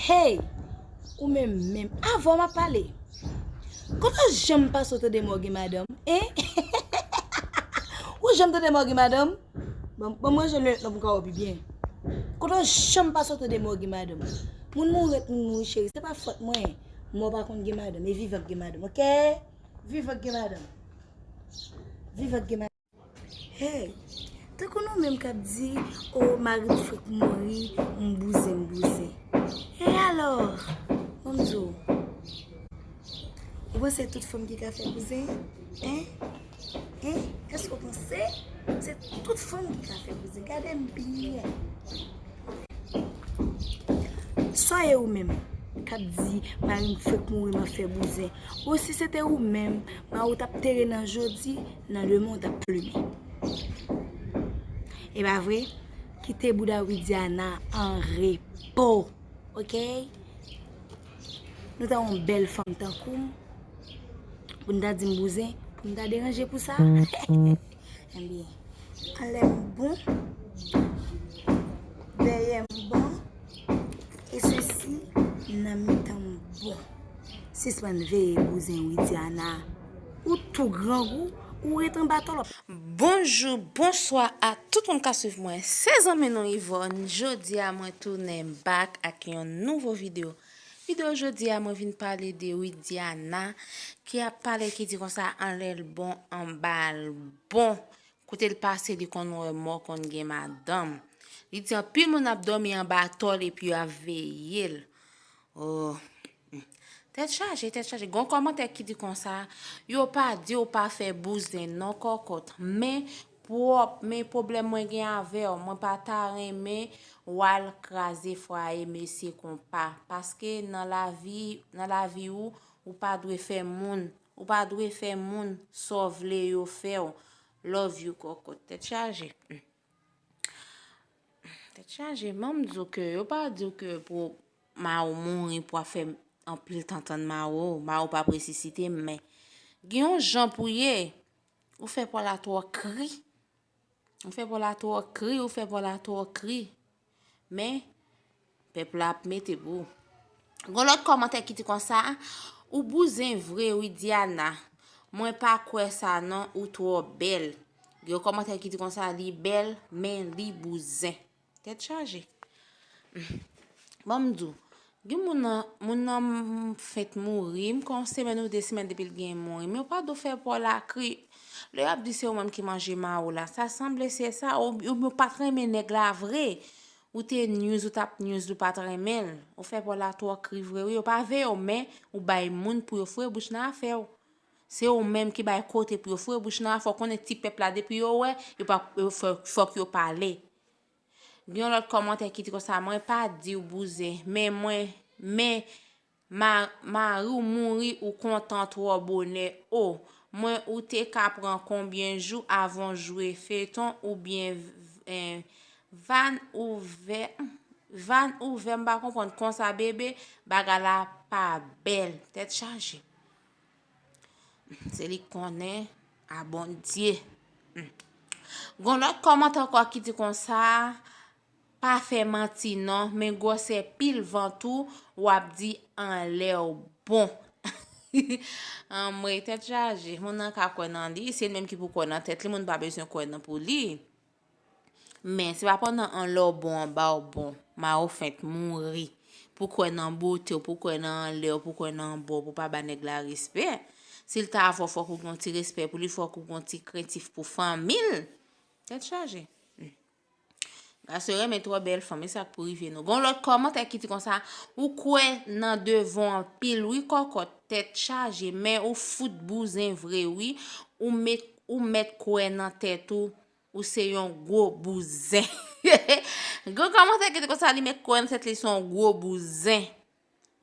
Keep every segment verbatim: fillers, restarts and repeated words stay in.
Hey! Ou menm menm, avan m ap pale. Kote w janm pase w tande mò gen madanm? Hein? Ou janm tande mò gen madanm? Bon, bon, mwen jwenn lè nan pou ka wè pi byen. Kote w janm pase w tande mò gen madanm? Moun mouri, moun mouri, cheri, se pa fòt mwen. Mò pa konn gen madanm, e vivan k gen madanm, oke? Vivan k gen madanm. Vivan k gen madanm. Hey, tankou nou menm k ap di, o, mari m fenk mouri, m bouzen, m bouzen. E alò, ban m di w, ou panse tout fanm ki ka fè bouzen? Hein? Hein? Èske w panse se tout fanm ki ka fè bouzen? Gade m byen. Swa e ou menm k ap di, mari m fenk mouri, m ap fè bouzen. Ou si se te ou menm, mari w t ap tere nan jodi, nan lemonn w t ap plimen. E pa vre? Kite bouda Widiana an repo, oke? Nou ta yon bèl fanm tankou m, pou n ta di m bouzen, pou n ta deranje pou sa? Ebyen, anlè m bon, dèyè m bon, e sesi nan mitan m bon. Sispann veye bouzen Widiana. Ou tou grangou, ou ret anba tòlòp. Bonjou, bonswa a tout moun k ap swiv mwen. Se zanmi nou Yvonne. Jodi a mwen tounen back ak yon nouvo videyo. Videyo jodi a mwen vin pale de Widiana ki ap pale, ki di konsa anlè l bon, anba l bon. Kote l pase li konn wè mò konn gen madanm. Li di anpil moun ap dòmi anba tò l epi yo ap veye l. Oh. Tèt chaje, tèt chaje. Gon kòmantè ki di konsa, yo pa di w pa fè bouzen non kòkòt, men pwòp, men pwoblèm mwen gen avè w, mwen pa ta renmen w al kraze fwaye mesye konpa, paske nan lavi, nan lavi w, ou pa dwe fè moun, ou pa dwe fè moun sa w vle yo fè w. Love you kòkòt. Tèt chaje. Tèt chaje, manm di w ke yo pa di w ke pou mari w mouri pou w ap fè anpil tan tann mari w, mari w p ap resisite, men gen yon jan pou ye, ou fè pa w la twò kri, ou fè pa w la twò kri, ou fè pa w la twò kri, men pèp la ap mete pou ou. Gon lòt kòmantè ki di konsa, ou bouzen vre wi Diana, mwen pa kwè sa non, ou twò bèl. Gen yon kòmantè ki di konsa, li bèl, men li bouzen. Tèt chaje. Ban m di w, gen moun nan, moun nan m fenk mouri, m kwè yon semèn ou de semèn depi l gen mouri, men w pa dwe fè pa w la kri. Lè y ap di se ou menm ki manje mari w la, sa sanble se sa, ou, ou pa t renmen nèg la vre. Ou te news, ou t ap news, ou pa t renmen l. Ou fè pa w la twò kri vre wi, yo pa veye w, men ou bay moun pou yo foure bouch nan afè w. Se ou menm ki bay kote pou yo foure bouch nan afè w, konnen ti pèp la depi yo wè, yo pa, yo fè, fòk yo pale. Gen yon lòt kòmantè ki di konsa, mwen pa di w bouzen, men mwen, men ma, mari w mouri ou kontan twò bonè, o, mwen ou te ka pran konbyen jou avan w jwe feyton oubyen, eh, vann ouvè, vann ouvè, m pa konprann konsa bebe, bagay la pa bèl, tèt chaje. Se li k konnen a Bondye. Hmm. Gon lòt kòmantè ankò ki di konsa, pa fè manti non, men gwosè pil vant ou, w ap di anlè w bon. Anmwey, tèt chaje. Moun nan ka kwè nan li, se li menm ki pou kwè nan tèt li, moun pa bezwen kwè nan pou li. Men, se pa pandan anlè w bon, anba w bon, mari w fenk mouri, pou w kwè nan bote w, pou w kwè nan anlè w, pou w kwè nan anba w, pou w pa ba nèg la respè. Si l ta avè w, fòk ou gen yon ti respè pou li, fòk ou gen yon ti krentif pou fanmi l. Tèt chaje. Hmm. Gason renmen twò bèl fanm, e sa k pou rive nou. Gon lòt kòmantè ki di konsa, ou kwè nan devan anpil wi kòkòt, tèt chaje, men ou fout bouzen vre wi, ou mèt, ou mèt kwè nan tèt ou, ou se yon gwo bouzen. Gon kòmantè ki di konsa, li mèt kwè nan tèt li se yon gwo bouzen.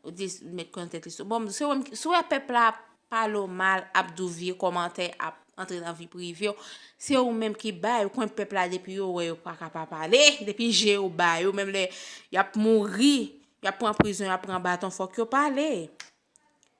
Ou di, mèt kwè nan tèt li sou. Bon, si w wè, si w wè pèp la ap pale w mal, ap di w vye kòmantè, ap antre nan vi prive w, se ou menm ki bay, ou konn pèp la depi yo wè yo pa ka pa pale, depi je yo ba yo, menm lè y ap mouri, y ap pran prizon, y ap pran baton, fòk yo pale.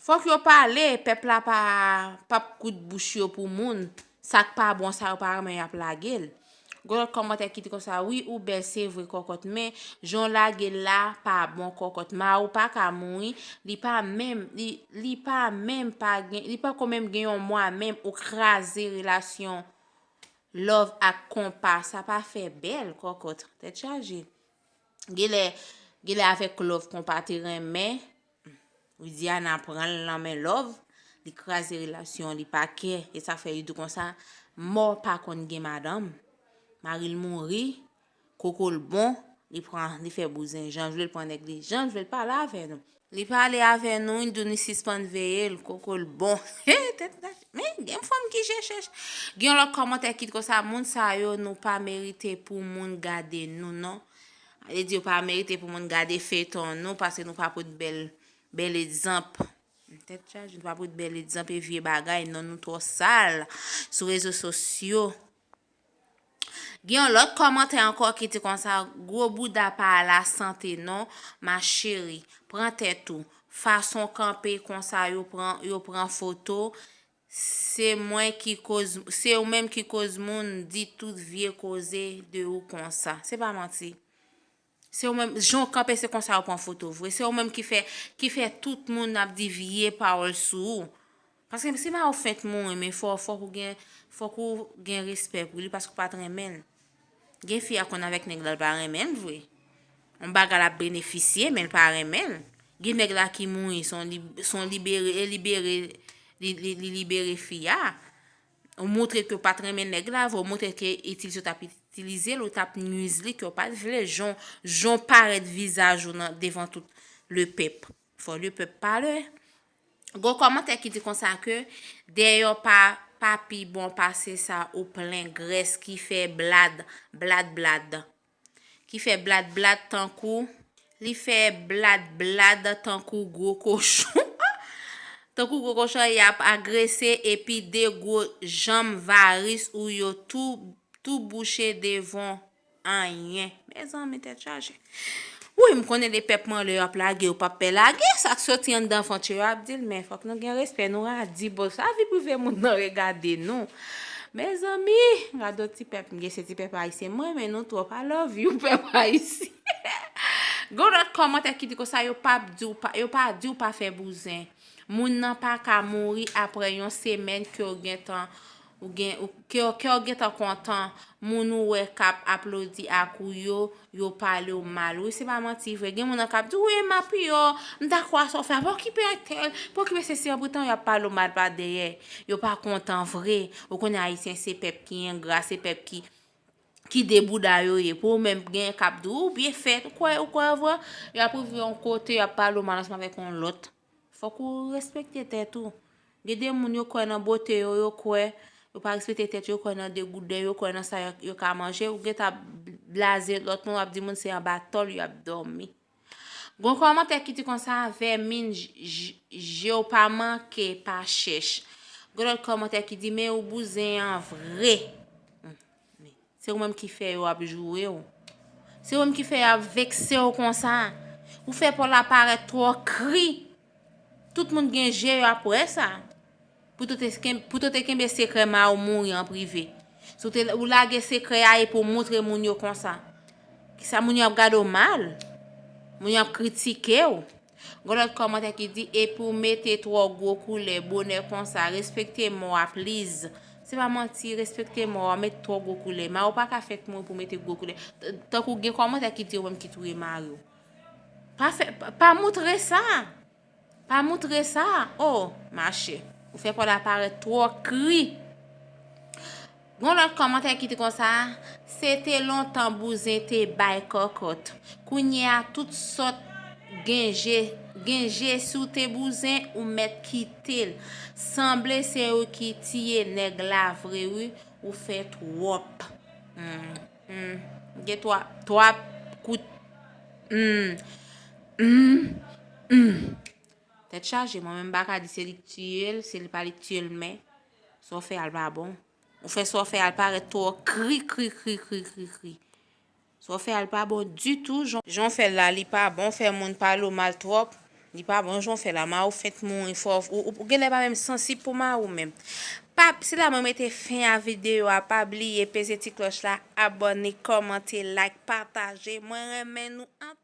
Fòk yo pale, pèp la pa, p ap koud bouch yo pou moun. Sa k pa bon, sa yo pa renmen, y ap lage l. Gon lòt kòmantè ki di konsa, wi, ou bèl, se vre, kòkòt, men jan w lage l la pa bon, kòkòt. Mari w pa ka mouri, li pa menm, li, li pa menm pa gen, li poko menm gen yon mwa menm, ou kraze relasyon love ak konpa, sa pa fè bèl, kòkòt. Tèt chaje. Genlè, genlè avèk love konpa te renmen, Widiana pran l nan men love, li kraze relasyon, li pa kè, e sa fè li di konsa, mò pa konn gen madanm. Mari l mouri, koko l bon, li pran, li fè bouzen, jan l vle l pran nèg li, jan l vle l pale avè nou. Li pale avè nou, li di nou sispann veye l, koko l bon. Tèt la, men gen fanm ki chèchèch. Gen yon lòt kòmantè ki di konsa, moun sa yo, nou pa merite pou moun gade nou, non. Sa vle di yo pa merite pou moun gade feyton nou, paske nou pa pot bèl, bèl egzanp. Tèt chaje, nou pa pot bèl egzanp e vye bagay, non, nou twò sal sou rezo sosyo. Gen yon lòt kòmantè ankò ki di konsa, gwo bouda pa lasante non, ma chérie, pran tèt ou, fason kanpe konsa yo pran, yo pran foto, se mwen ki koz, se ou menm ki koz moun di tout vye koze de ou konsa. Se pa manti. Se ou menm, jan w kanpe se konsa yo pran foto vre. Se ou menm ki fè, ki fè tout moun ap di vye pawòl sou ou. Paske si mari w fenk mouri, men fò, fòk ou gen, fòk ou gen respè pou li paske ou pa t renmen l. Gen fi a konn avèk nèg la, l pa renmen l vre. Yon bagay l ap benefisye, men l pa renmen l. Gen nèg la ki mouri, se yon lib-, se yon libere, e libere, li, li, li libere fi a. Ou montre ke w pa t renmen nèg la vre, ou montre ke itilize w t ap itilize l, ou t ap nwiz li, ke w pa t vle jan, jan w parèt vizaj ou nan, devan tout le pèp. Fò le pèp pale. Gon kòmantè ki di konsa ke dèyè w pa, pa pi bon pase sa, ou plen grès ki fè blad, blad, blad. Ki fè blad, blad tankou, li fè blad, blad tankou gwo kochon. Tankou gwo kochon, y ap agrese epi de gwo janm varis ou yo tou, tou bouche devan anyen. Mezanmi, tèt chaje. Wi, m konnen de pèp mwen lè y ap lage, yo p ap pè lage. Sa k soti anndan vant yo, y ap di l, men fòk nou gen respè, nou radi, bò, sa vi prive moun nan regade nou. Mezanmi, gade yon ti pèp, m gen se ti pèp ayisyen, m renmen nou twòp, I love you, pèp ayisyen. Gon lòt kòmantè ki di konsa, yo p ap di w pa, yo pa di w pa fè bouzen. Moun nan pa ka mouri apre yon semèn ke w gentan, ou gen, ou, ke, ke w gentan kontan. Moun ou wè k ap aplodi ak ou yo, yo pale w mal. Wi, se pa manti vre. Gen moun nan k ap di, wi, m ap yo, m dakò a sa w fè a, pa okipe entèl, pa okipe sesi an, poutan y ap pale w mal pa dèyè. Yo pa kontan vre. Ou konnen Ayisyen se pèp ki engra, se pèp ki, ki de bouda yo ye. Pou ou menm, gen k ap di, ou byen fèt, ou kwè, ou kwè vre. Y ap rive yon kote, y ap pale w mal ansanm avèk yon lòt. Fòk ou respekte tèt ou. Gen de moun yo kwè nan bote yo, yo kwè, yo pa respekte tèt yo, yo kwè nan degouden, yo kwè nan sa yo, yo ka manje, ou gentan ap blaze lòt moun, w ap di moun se anba tòl yo ap dòmi. Gon kòmantè ki di konsa, vèmin, j-, j-, je w pa manke, pa chèch. Gon lòt kòmantè ki di, men ou bouzen an vre. Se ou menm ki fè yo ap joure w. Se ou menm ki fè yo ap vekse w konsa. Ou fè pa w la parèt twò kri. Tout moun gen je yo ap wè sa. Pou w te ken-, pou w te kenbe sekrè mari w mouri an prive. Si w te, ou lage sekrè a epi w montre moun yo konsa. Kisa moun yo ap gade w mal? Moun yo ap kritike w. Gon lòt kòmantè ki di, epi w mete twò gwo koulè bonè konsa, respekte mò a, please. Se pa manti, respekte mò a, met twò gwo koulè. Mari w pa ka fenk mouri pou w mete gwo koulè. T-, tankou gen kòmantè ki di yo menm ki touye mari w. Pa fè, pa, pa moutre sa. Pa moutre sa. Oh, mache. Ou fè pa w la parèt twò kri. Gon lòt kòmantè ki di konsa, se te lontan bouzen te bay kòkòt. Kounye a tout sòt gen je, gen je si w te bouzen ou mèt kite l. Sanble se ou ki tiye nèg la vre wi, ou fè twòp. Hmm, hmm. Gen twa, twa kout. Hmm, hmm, hmm. Tèt chaje, mwen menm m pa ka di se li k tiye l, se li pa li k tiye l, men sa w fè a l pa bon. Ou fè sa w fè a l parèt twò kri, kri, kri, kri, kri, kri. Sa w fè a l pa bon ditou, jan, jan w fè l la, li pa bon, w fè moun pale w mal twòp, li pa bon, jan w fè la, mari w fenk mouri, fò, ou, ou, ou genlè pa menm sansib pou mari w menm. Pa, se la mwen mete fen a videyo a. Pa bliye peze ti klòch la, abòne, kòmante, like, pataje. Mwen renmen nou anpil.